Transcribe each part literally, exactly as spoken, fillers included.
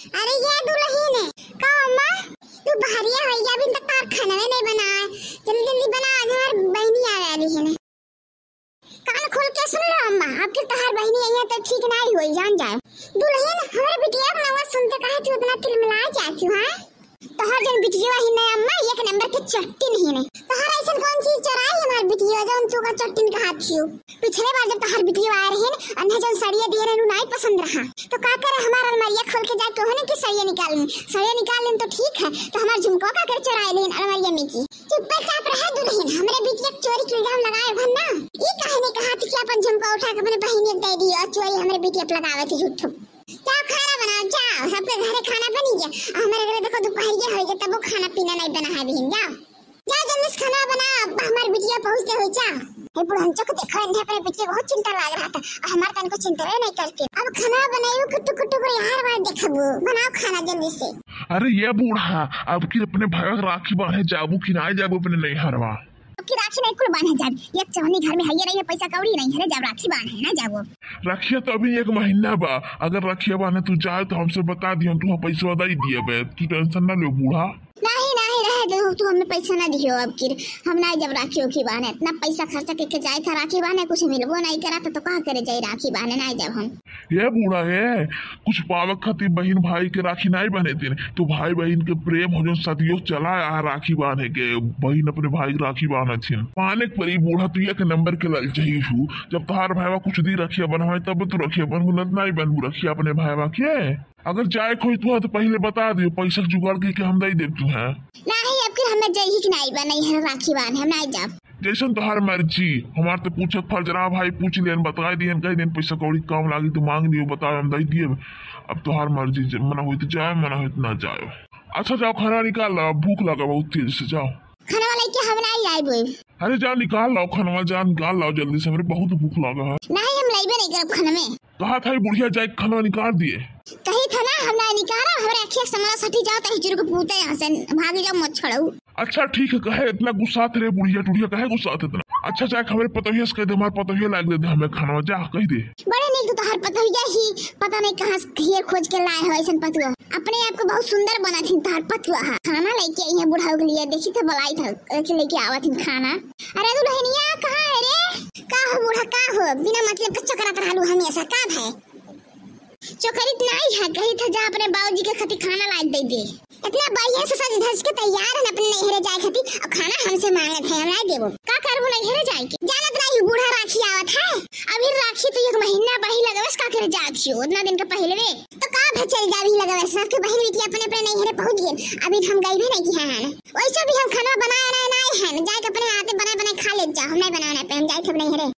अरे ये दुलहिन, का अम्मा, तू बहरिया होइ गया, अभी तक तार खानवे नहीं बना है। जल्दी जल्दी बना, आज हमार बहिनी आवे वाली है ना। कान खोल के सुन लो अम्मा, अब के तहार बहिनी आई है तो ठीक नहीं होई, जान जाए। दुलहिन, हमरे बिटिया के नाम सुनते काहे तू इतना तिलमिला जाती हो, हाँ? तोहर जौन बिटिया ही ना अम्मा, एक नंबर के चट्टिन ही नहीं। तोहर ऐसन कौन चीज चोराई हमार बिटिया, जौन तू का चट्टिन कहा थियो? पिछले बार जब तोहर बिटिया आए रहे न, अन्हे जौन सड़िया दिए रहे, उ नाई पसंद रहा। तो का करे, हमार अलमारिया खोल के जाके कहो ना कि सड़िया निकाल लें। सड़िया निकाल लें तो ठीक है, तो हमार झुमका का करे चोराए लें अलमारिया में की? चुप्पे चाप रहे दुलहिन, हमरे बिटिया के चोरी के इल्जाम लगाए भन ना। ई काहे नहीं कहा थी कि अपन झुमका उठा के अपने बहिनी के दे दी और चोरी हमरे बिटिया पे लगावे थी झूठो। जाओ खाना बनाओ, जाओ, सबके घरे खाना बनी गया। और हमारे घरे देखो दोपहरिया हो गया, तबो खाना पीना नहीं बना है बहिन, जाओ। जाओ जल्दी से खाना बनाओ, अब हमार बिटिया पहुँचते हुए जाओ। हे बुढ़न चक देखो, इन्हें अपने बिटिया बहुत चिंता लाग रहा था, और हमारे तन को चिंता नहीं करती। अब खाना बनाइयो, कुट्टू कुट्टू को यार बार देखबो, बनाओ खाना जल्दी से। अरे ये बूढ़ा, अब की अपने भाई राखी बांधे जाबू कि ना जाबू अपने नैहरवा? अब की राखी नहीं कुल बांधे जाब, एक चवनी घर में है ये रही है, पैसा कौड़ी नहीं है रे, जब राखी बांधे ना जाबो। रखिया तो अभी एक महीना बा, अगर रखिया बांधे तू जाए तो हमसे बता दियो, हम तुहा पैसा दे दिए बे, तू टेंशन ना लो बूढ़ा। नहीं, नहीं, रहे दो, तू हमें पैसा ना दियो अब की, हम ना जब राखी उखी बांधे, इतना पैसा खर्चा करके जाए था राखी बांधे, कुछ मिलबो नहीं करा तो, तो कहाँ करे जाए राखी बांधे, ना जब हम। ये बूढ़ा है, कुछ पावे खातिर बहिन भाई के राखी नहीं बांधे थे, तो भाई बहिन के प्रेम हो जो सदियों चला आ राखी बांधे के, बहिन अपने भाई के राखी बांधे थे। माने के परी बूढ़ा, तू एक नंबर के लालची हू, जब तोहार भाईवा कुछ दी रखिया बनवाए तब तू रखिया बनबू, न नहीं बनबू रखिया अपने भाईवा के। अगर जाए खोई तू तो पहले बता दियो, पैसा के जुगाड़ करके हम दे देब तू है। नहीं, अब की हमें जाई ही कि नहीं बा, नहीं है राखी बांधे, हम नहीं जाब। जैसन तोहार मर्जी, हमार तो पूछक फर्ज रहा भाई, पूछ लेन, बता दियन, कह देन पैसा कौड़ी काम लागी तो मांग लियो, बताओ हम दे दिए। अब तोहार मर्जी, जब मना होई तो जाए, मना होई तो ना जाए। अच्छा जाओ खाना निकाल लो, भूख लगा बहुत तेज से, जाओ। खाना लेके हम नहीं आए बोल। अरे जा निकाल लाओ खाना, जा निकाल लाओ जल्दी से, हमरे बहुत भूख लगा है। नहीं, हम लाइबे नहीं करब खाना में। कहा था ये बुढ़िया जाए खाना निकाल दिए। कही था ना हम नहीं निकाला, हमरे अखिया से मना सटी जाओ, तही चुरुक पूते यहाँ से भाग जाओ, मत छोड़ो। अच्छा ठीक है, कहे इतना गुस्सात रहे बुढ़िया टुढ़िया, कहे गुस्सात इतना? अच्छा जाके हमरे पतोहिया से कह दे, हमार पतोहिया लाग दे दे हमें खाना, जा कह दे। बड़े नीक तो तोहर पतोहिया ही, पता नहीं कहाँ से घेर खोज के लाए हो ऐसन पतुआ। अपने आप को बहुत सुंदर बना थी तोहर पतुआ हा। खाना लेके आई है बुढ़ाऊ के लिए, देखी तो बुलाई था लेके, लेके आवा थी खाना। अरे दुल्हनिया कहाँ है रे? का हो बूढ़ा, का हो बिना मतलब के चकरात रहलू हमेशा, का भाई? चोकरी त नाई है, कही था जा अपने बाबूजी के खातिर खाना लाग दे दे। इतना बढ़िया से सज धज के तैयार है अपने नैहरे जाए खातिर, और खाना हमसे मांगत है, हम नहीं देबो। का करबो नैहरे जाए के? जानत नहीं बूढ़ा राखी आवत है। अभी राखी तो एक महीना पहले लगवे से का करे जात छियो, उतना दिन के पहले वे। तो का भे चल जाबी लगवे से, सबके बहिन बेटी अपने अपने नैहरे पहुंच गए। अभी हम गई भी नहीं की है, वैसे भी हम खाना बनाए नहीं, नहीं है, जाए के अपने हाथे बनाए बनाए खा ले जा, हम नहीं बनाए पे, हम जाए थे नैहरे।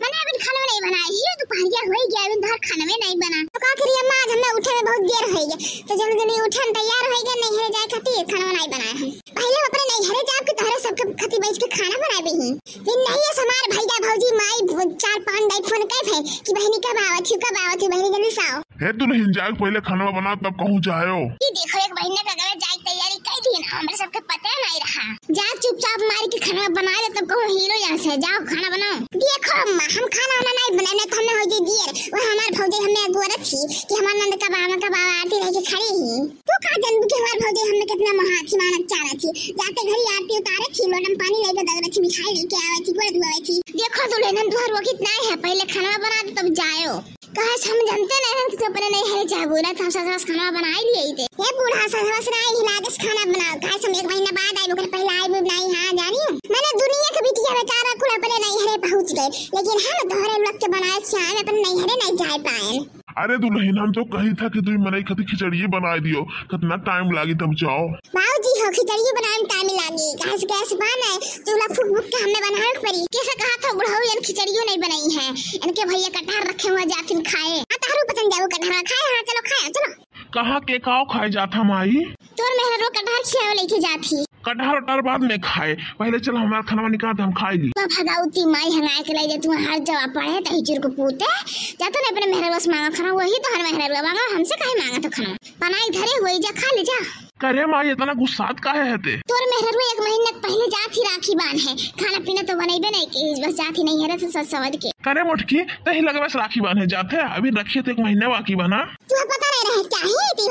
मने अभी खाना नहीं बनाए ही, दोपहरिया हो ही गया, अभी तोहर खाना में नहीं बना। तो का करिए अम्मा, आज हमें उठे में बहुत देर हो गया, तो जल्दी जल्दी उठे, हम तैयार हो गए, नैहरे जाए खातिर खाना नहीं बनाए हम। पहले हम अपने नैहरे जाओ कि तोहरे सबके खातिर बैठ के खाना बनाए भी ही। फिर नहीं है हमार भैया भौजी माई ब-, चार पांच दाई फोन कर है कि बहनी कब आवत ही, कब आवत ही, बहनी जल्दी से आओ। हे दुल्हन जाग, पहले खाना बना तब कहूँ जायो। ये देखो एक महीने का गलत जाए तैयारी कर दी ना, हमरे सबके पता नहीं रहा। जा चुपचाप मार के खाना बना ले, तब कहूँ हीरो यहाँ से, जाओ खाना बनाओ। देखो अम्मा, हम खाना वाना नहीं बनाए, नहीं तो हमें हो जाए देर। वो हमार भौजी हमें अगोरत थी कि हमार नंद कब आवा, कब आवा, आरती लेके खड़ी ही। तू का जानबू कि हमार भौजी हमें कितना महाथी मानत चाहत थी, जाते घड़ी आरती उतारे थी, लोटम पानी लेके दगरत थी, मिठाई लेके आवे थी, गोड़ धुआवे थी। देखो दुल्हन, हम तुहर वो कितना है, पहले खाना बना दे तब जायो। काहे से हम जानते नहीं रहन कि तू अपने नैहरे जाए बोला था, हम ससुरा से खाना बनाए लिए ही थे। ये बूढ़ा ससुरा से नहीं हिला के खाना बनाओ, काहे से हम एक महीना बाद आए, ओकरे पहले आए भी नहीं, हाँ जानी। मैंने दुनिया के बिटिया बेचारा कुल अपने नैहरे पहुंच गए, लेकिन हम तोहरे लोग के बनाए खियाए में अपने नैहरे नहीं जाए पाए। अरे दुल्हन, हम तो कही था कि तू मनई खातिर खिचड़िए बनाए दियो, कितना टाइम लागी तब जाओ। बाबूजी हो, खिचड़िए बनाए में टाइम लागी, काहे से गैस बंद है, चूल्हा फूक फूक के हमें बनावे के पड़ी। कैसे कहा था बुढ़ऊ, ये खिचड़ियो नहीं बनाई है, इनके भैया कटहर रखे हुए जाथिन खाए। हाँ, तहरू पसंद जाओ कटहर खाए, हाँ चलो खाए, चलो। कहाँ के काव खाए जात हम आई? तोर मेहररो कटहर खियावे लेके जात ही। कटहर उटहर बाद में खाए, पहले चल हमार खाना निकाल दे, हम खाए ली। तो भगावती माई हंगाए के ले दे, तू हर जवाब पढ़े तही चुर को पूते। जा तो नहीं अपने मेहररुआ से मांगा खाना, वही तो हर मेहररुआ मांगा, हमसे काहे मांगा तो खाना? बनाई धरे हुए जा, खा ले जा। करे माई इतना गुस्सात काहे है ते? तोर मेहररुआ एक महीना पहले जात ही राखी बांध है, खाना पीना तो बनैबे नहीं के, बस जात ही नहीं है रे, तो सच समझ के। करे मोटकी, तही लगबे से राखी बांधे जात है, अभी रखिए तो एक महीना बाकी बना। तुहे पता नहीं रहे चाही, ते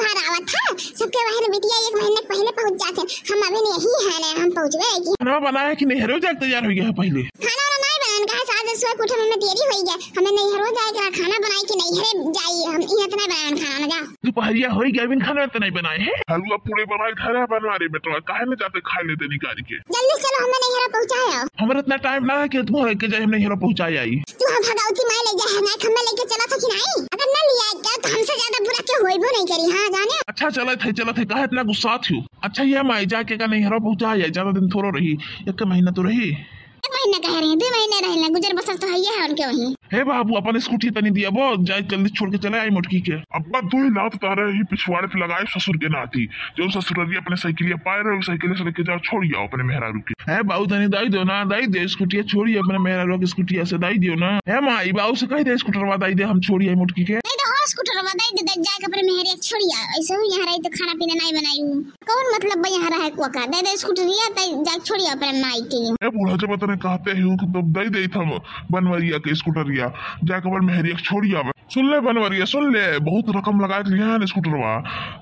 खाना बनाए कि नैहरो जाए के तैयार होइ गया है पहिले? खाना वाना नाहीं बनाएन, काहे से आज सुबह के उठे में देरी होइ गया। हमें नैहरो जाए के रहा, खाना बनाए कि नैहरे जाई, हम इहाँ तो नाहीं बनाएन खाना ना। जा। दुपहरिया होइ गया, अभी खाना तो नाहीं बनाए है। हलवा पूड़ी बनाए धरे बनवा रे बेटवा, काहे न जाते खाए लेते निकाल के। जल्दी से चलो, हमें नैहरा पहुँचाए आओ। हमारे इतना टाइम ना है कि तुम के जाए, हम नैहरा पहुँचाए आई। तू हम भगवती माई ले जाए है ना, हमें लेके चला था कि नाहीं? अगर ना लिया गया तो हमसे ज्यादा बुरा के होइबो नाहीं करी। हाँ जाने। अच्छा चलत है, चलत है, काहे इतना गुस्सात हो? अच्छा ये माई जाके का नैहरा पहुँचाए आई, ज्यादा दिन थोड़ो रही, एक महीना तो रही। एक महीना कहे रही, दो महीने रहे, गुजर बसर तो है ये है उनके वहीं। हे बाबू, अपन स्कूटी तनी दिया वो, जाए जल्दी छोड़ के चले आई मोटकी के। अब्बा, तू ही लात तारे ही पिछवाड़े पे लगाए ससुर के नाती। जो ससुररिया अपने साइकिलिया पाए रहे, साइकिल से लेके जाओ, छोड़ आओ अपने मेहरारू के। हे बाबू, तनी दाई दो ना, दाई दे स्कूटिया, छोड़ी अपने मेहरारू के स्कूटिया से दाई दियो ना। हे माई, बाबू से कह दे स्कूटरवा दाई दे, हम छोड़ी आई मोटकी के। नहीं तो और स्कूटरवा दाई दे, दाई जाके अपने मेहरिया छोड़ी आओ, ऐसे ही यहाँ रही तो खाना पीना नहीं बनाई हूँ। कौन मतलब बा यहाँ रहे कुआ का? दे दे स्कूटरिया, तई जाके छोड़ी अपने माई के। ए बूढ़ा, जब इतने कहते हो कि तब दे दे हम बनवरिया के स्कूटरिया, जाके अपन मेहरिया के छोड़ी आवे। सुन ले बनवरिया, सुन ले, बहुत रकम लगा के लिया है स्कूटरवा,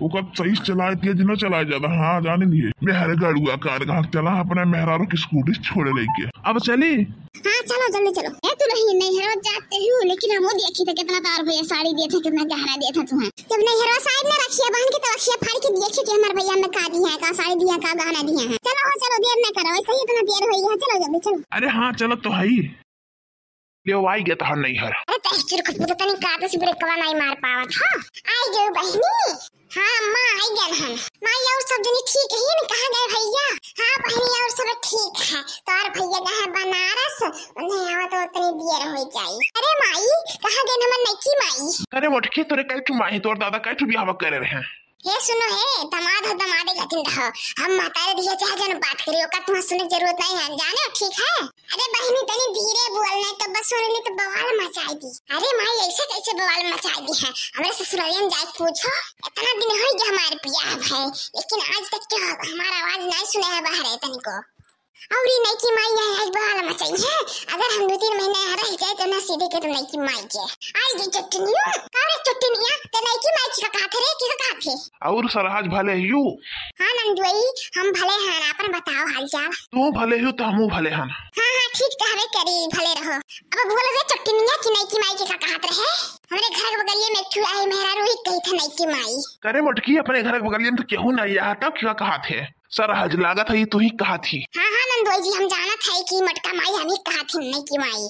ओकर सही से चलाए दिया, जिना चलाए ज्यादा, हाँ, जाने लिए। मेहर गड़ुआ कार कहाँ चला, अपने मेहरारू की स्कूटी छोड़े लेके। अब चली? हाँ, चलो, जल्दी चलो। ए, तू रही, नैहरवा जाते हो, लेकिन हमहू देखी थे, कितना तार भैया साड़ी दिए थे, कितना गहना दिए थे तुम्हें। जब नैहरवा साड़ी न रखिया, बहन के तो अखिया फाड़ के देखी कि हमारे भैया में का दिया है, का साड़ी दिया है, का गहना दिया है। चलो हो, चलो, देर न करो, वैसे ही इतना देर हो गया है, चलो जल्दी, चलो। अरे हाँ, चलो तो है ही। ले, आई गया तहार नैहर। अरे, तहचुर को पूरा तनी काटे से ब्रेकवा नहीं मार पावत, हाँ? आई गयो बहनी। हाँ, अम्मा, आई गन हम। माई, और सब जनी ठीक ही न? कहाँ गए भैया? हाँ बहनी, और सब ठीक है। तोर भैया गए हैं बनारस, उन्हें आवा तो उतनी देर हो जाई। अरे माई, कहाँ गए हमर नैकी माई? अरे मोटकी, तोरे कै ठू माई, तोर दादा कै ठू बियाह करे रहे हैं? हे सुनो हे, दमाद हो, दमादे खातिर रहो। हम महतारे दिया चाहे जन बात करी, ओका तुम्हें सुने के जरूरत नहीं है, जाने, ठीक है? अरे बहनी, तनी धीरे बोल, नहीं तो बस सुन ली तो बवाल मचाई दी। अरे माई, ऐसे कैसे बवाल मचाई दी है? हमरे ससुरालिया में जाके पूछो, इतना दिन हो गया हमारे बियाह भय, लेकिन आज तक के हमारा आवाज नहीं सुने है बाहर है तनिको। और ये नैकी माई है, है बवाल मचाई है। अगर हम दो तीन महीने यहाँ रह जाए तो ना सीधे के तो नैकी माई के। आई गई चुटनिया। का रे चुटनिया, ते नैकी माई की का कहा थे रे, की का कहा थे? और सरहज भले हियू? हाँ नंदुई, हम भले हैं, अपन बताओ हाल चाल। तू भले हियू तो हमू भले हन। हाँ हाँ, ठीक कहबे करी, भले रहो। अब बोल रे चुटनिया की नैकी माई की का कहत रहे? हमरे घर के बगलिए में एक ठू आई मेहरारू ही कही था नैकी माई। करे मोटकी, अपने घर के बगलिए में तो केहू नहीं आया, तब क्या कहा थे? सरहज लागत है, ये तू ही कहा थी। हाँ, हाँ, नंदोई जी, हम जानत है कि मटका माई हम ही कहा थी, नैकी माई।